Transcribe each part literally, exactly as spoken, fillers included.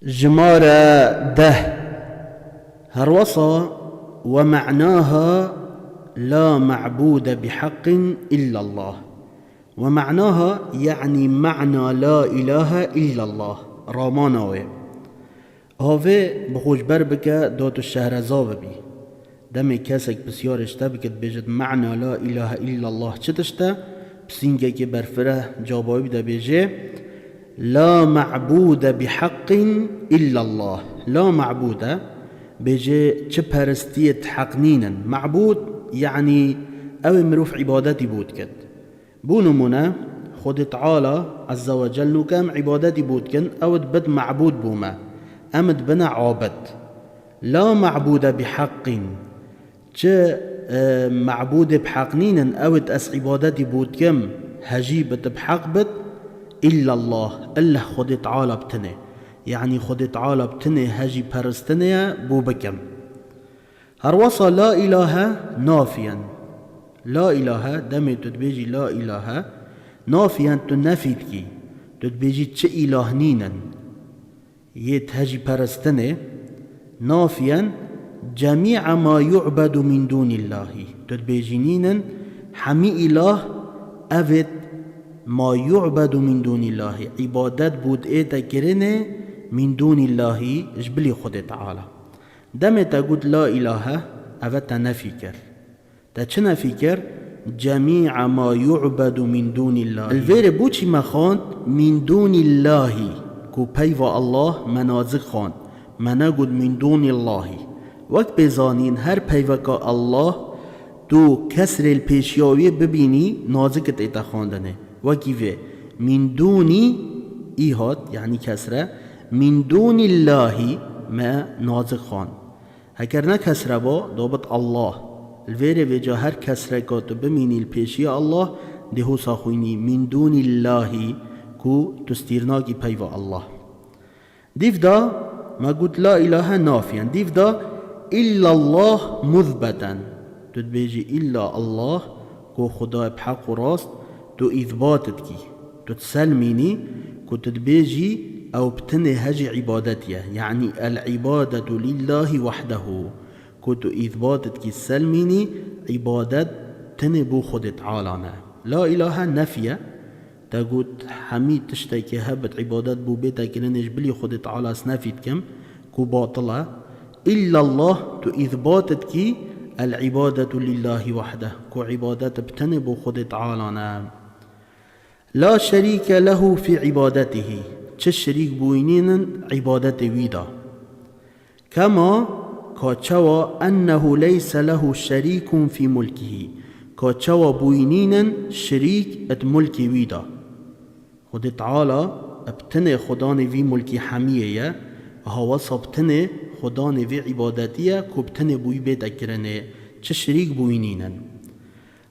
Jimare deh. Herwesa, "Ve me'naha la me'bude bi heqqin illallah." Ve me'naha, yanî me'na la ilahe illallah. Ramana wê. Havê bi xwe ji ber bike, da tu şehreza bibî. Demê kesek pisyarê ji te bike, dibêjit, "Me'na la ilahe illallah çi tişt e?" Pisîngekê berfireh caba wî bide, bêjê, "La me'bude bi heqqin illallah." La me'bude, bêjê, çi peristiyê di heq nînin. Me'bûd, yanî ew ê mirov îbadetî bo dikit. Bo nimûne, Xwedê Teala Azze ve Cel nûke em îbadetî bo dikin, ew dibit me'bûd bo me. Em dibine abid. La me'bûde bi heqqin. Çi, e, me'bûdê bi heq nînin, ew ê ez îbadetî bo dikim, hejî bit, bi heq bit, illallah, illeh Xwedê Teala bi tinê. Yanî Xwedê Teala bi tinê hejî peristinê ye bo bikim. Herwesa la ilahe nafiyen. La ilahe, demê tu dibêjî la ilahe, nafiyen tu nefî dikî. Tu dibêjî çi îlah nînin. Yê te jî peristinê, nafiyen cemî'a ma yu'bedu min dûnîllahî. Tu dibêjî nînin, hemî îlah evêt ma yu'bedu min dûnîllahî. Îbadet bût ê te kirinê min dûnîllahî ji bilî Xwedê Teala. Demê te got la ilahe, eve te nefî kir. Te çi nefî kir? Cemî'a ma yu'bedu min dûnîllahî. Li vêrê boçî me xwend min dûnîllahî, ku peyva Allah me nazik xwend. Me negot min dûnîllahî. Wek pê zanîn her peyveka Allah tu kesrê li pêşiya wê bibînî, nazik tête xwendinê. Wekî vê min dûnî î hat, yanî kesre, min dûnîllahî me nazik xwend. Heker ne kesre ba, dobit Allah. Li vêrê vêca her kesreka tu bimînî li pêşiya Allah, dê hosa xwînî min dûnîllahî, ku tu stîr nakî peyva Allah. Dîv da me got la ilahe nafiyen. Dîv da illallah muzbeten. Tu dibêjî illa Allah, ku Xwedayê bi heq û rast, tu îthbat dikî. Tu diselmînî ku tu dibêjî ew bi tinê hejî îbadetî ye. Yanî el îbadetu lillahî wehdehu. Ku tu îthbat dikî, diselmînî îbadet tinê bo Xwedê Teala ne. La ilahe nefî ye. Te got, hemî tiştekê hebit îbadet bo bête kirinê ji bilî Xwedê Teala ez nefî dikim, ku batil e. Îllallah, tu îthbat dikî el îbadetu lillahî wehdeh, ku îbadet bi tenê bo Xwedê Teala ne. La şerîke lehu fî îbadetihî, çi şirîk bûyî nînin îbadetê wî de. Kema, ka çawa ennehu leyse lehu şerîkun fî mulkihî, ka çawa bûyî nînin şirîk di mulkê wî de. Xwedê Teala bi tenê xudanê vî mulkî hemiyê ye, ha wesa bi tenê xudanê vî îbadetî ye ku bi tenê bûyî bête kirinê, çi şirîk bûyî nînin.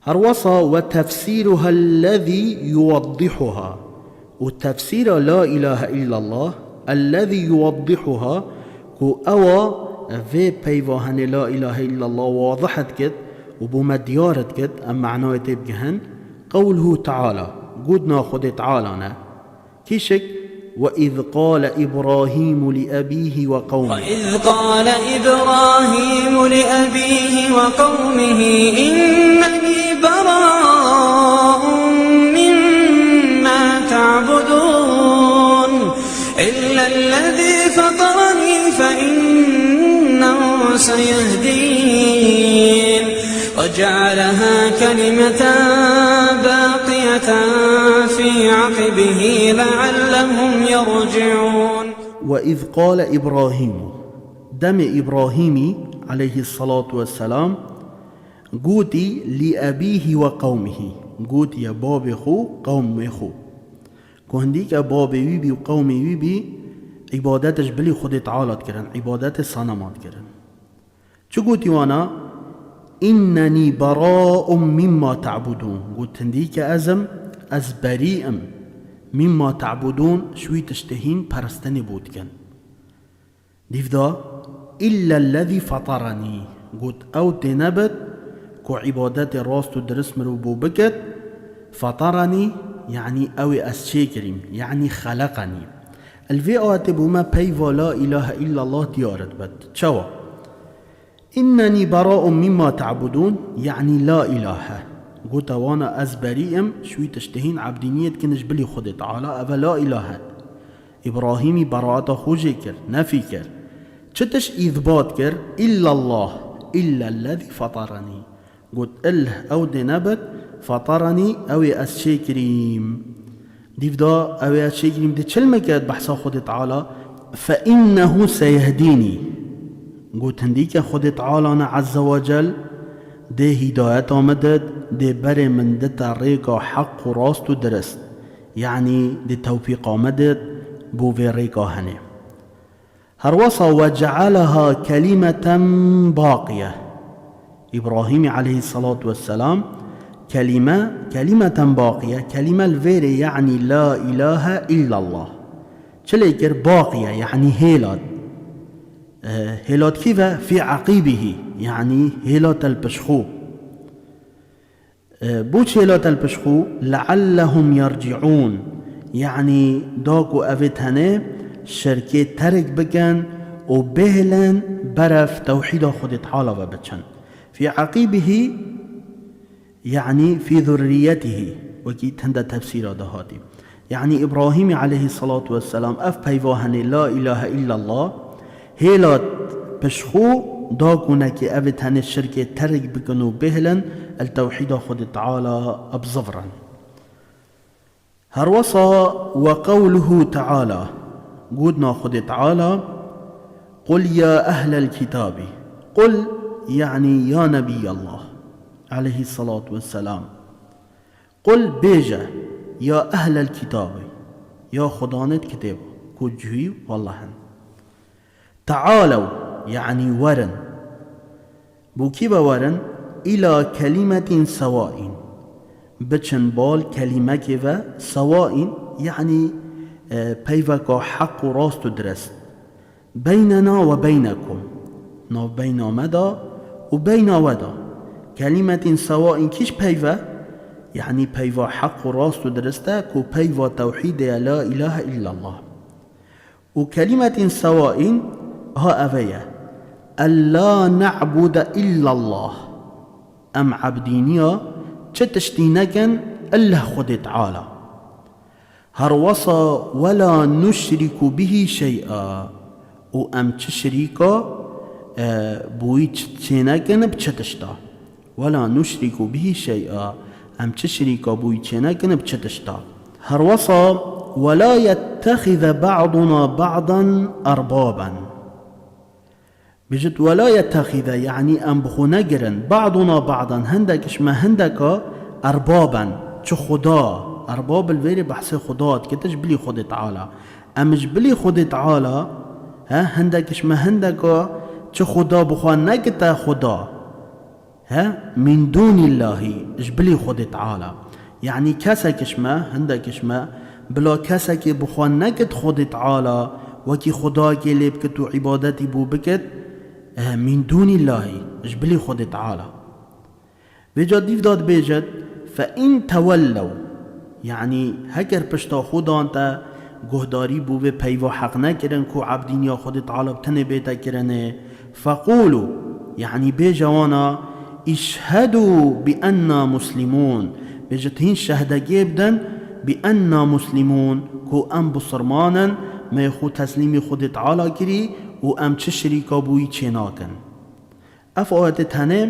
Her wesa we tefsîruha ellezî yuweddihuha. Û tefsîra la ilahe illallah, ellezî yuweddihuha, ku ewa vê peyva henê la ilahe illallah wadih dikit û bo me diyar dikit, em manayê tê bigihin. Qewluhu Teala, gotina Xwedê Teala ne. Kîşik, وإذ قال إبراهيم لأبيه وقومه. وإذ قال إبراهيم لأبيه وقومه إنني براء مما تعبدون إلا الذي فطرني فإنه سيهدين. وجعلها كلمة باقية في عقبه لعلهم يرجعون. وإذ قال إبراهيم، demê Îbrahîmî aleyhissalatu vesselam gotî li ebîhî ve qewmihî, gotiye babê xwe, qewmê xwe. Ku hindîke babê wî bî û qewmê wî bî, îbadet ji bilî Xwedê Teala dikirin, îbadetê sanema dikirin. Çi gotî wana? "Innenî bera'un mimma ta'budûn." Got, "Hindîke ez im, ez berî im. Mimma ta'budûn, ji wî tiştê hîn peristinê bo dikin." Dîv da, "Illa ellezî fetarenî." Got, "Ew tê nebit, ku îbadetê rast û dirist mirov bo bikit. Fetarenî, yanî ew ê ez çêkirîm, yanî xeleqenî." Li vê ayetê bo me peyva la ilahe illallah diyar dibet. Çawa? "Innenî beraun mimma ta'budûn", yanî la ilahe. Gote wana, ez berî im, ji wî tiştê hîn ebdîniyê dikin ji bilî Xwedê Teala, eve la ilahe. Îbrahîmî beraeta xwe jê kir, nefî kir. Çi tişt îthbat kir? "Illallah, illellezî fetarenî." Got, "Illah, ew dê nebit, fetarenî, ew ê ez çêkirîm." Dîvda, "Ew ê ez çêkirîm", dê çil miket behsa Xwedê Teala, "Fe innehu seyehdînî." Got, "Hindîke Xwedê Teala ne Azze ve Cel, dê hîdayeta min dit, dê berê min dite rêka heq û rast û dirist." Yanî dê tewfîqa min dit bo vê rêka henê. Herwesa "Ve cealeha kelimeten baqiye." Îbrahîmî aleyhissalatu vesselam kelîme, kelimeten baqiye, kelîme li vêrê, yanî la ilahe illallah. Çi lê kir? Baqiye, yanî hêlat. E, hêlat kî ve? Fî eqîbihî, yanî hêlat el pişxû. E, bo çi hêlat el pişxû? "Leallehum yerciûn." Yanî da ku evê tenê şirkê terk bikin û bihêlin berev tewhîda Xwedê Teala ve biçin. Fî eqîbihî, yanî fî zurriyetihî, wekî tinde tefsîra de hatî. Yanî Îbrahîmî aleyhissalatu vesselam ev peyva henê la ilahe illallah, hêlat pişxû da ku nekê evê tenê şirkê terk bikin û bihêlin, el tewhîda Xwedê Teala bizivrin. Herwesa "Ve qewluhu teala", gotina Xwedê Teala, "Qul ya ehlel kitabî." Qul, yanî ya Nebiyallah, aleyhissalatu vesselam. "Qul", bêje, "ya ehlel kitabî", ya xudanêt kitêba, ku cihî wallah in. "Tealew", yanî werin. Bo kî ve werin? "Îla kelimetin sewaîn." Biçin bal kelîmekê ve, sewaîn, yanî, e, peyveka heq û rast û dirist. "Beynena ve beynekum", navbeyna me de û beyna we de. "Kelimetin sewaîn", kîş peyve? Yanî peyva heq û rast û dirist e, ku peyva tewhîdê ye, la ilahe illallah. Û "kelimetin sewaîn", ha eve ye. "Ella na'bude illallah." Em ebdîniya çi tiştî nekin, illa Xwedê Teala. Herwesa "Wela nuşrîku bihî şey'a", û em çi şirîka, e, bo wî çi çênekin bi çi tişta. "Wela nuşrîku bihî şey'a", em çi şirîka bo wî çênekin bi çi tişta. Herwesa "Wela yettexize ba'duna ba'dan erbaben." Bijit "Wela yettexize", yanî em bi xwe negirin, "ba'duna ba'dan", hindek ji me hindeka, "erbaben", çi xuda. Erbab li vêrê behsê xuda dikete ji bilî Xwedê Teala. Em ji bilî Xwedê Teala, he, hindek ji me hindeka, çi xuda bi xwe nekite xuda. He, "min dûnîllahî", ji bilî Xwedê Teala. Yanî kesek ji me, hindek ji me, bila kesekê bi xwe nekit Xwedê Teala, wekî xwedayekê lê bikit û îbadetî bo bikit, eh, "min dûnîllahî", ji bilî Xwedê Teala. Vêca dîv da dibêjit, "Fe in tewellew", yanî heger pişta xwe dan te, guhdarî bo vê peyva heq nekirin ku ebdîniya Xwedê Teala bi tenê bête kirinê, "feqûlû", yanî bêje wana, "îşhedû bi enna muslimûn", bêjit hîn şehdegê bidin, "bi enna muslimûn", ku em bisilman in, me xwe teslîmî Xwedê Teala kirî û em çi şirîka bo wî çênakin. Ev ayetê tenê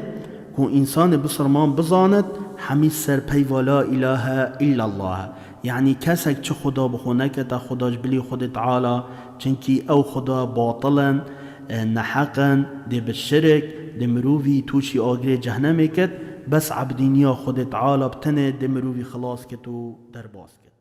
ku însanê bisilman bizanit, hemî ser peyva la îlahe îllallah. Yanî kesek çi xuda bi xwe nekete xuda ji bilî Xwedê Teala, çinkî ew xuda batil in, e, neheq in, dê bi şirik, dê mirovî tûşî agirê cehnemê kit, bes ebdîniya Xwedê Teala bi tenê dê mirovî xilas kit û derbas kit.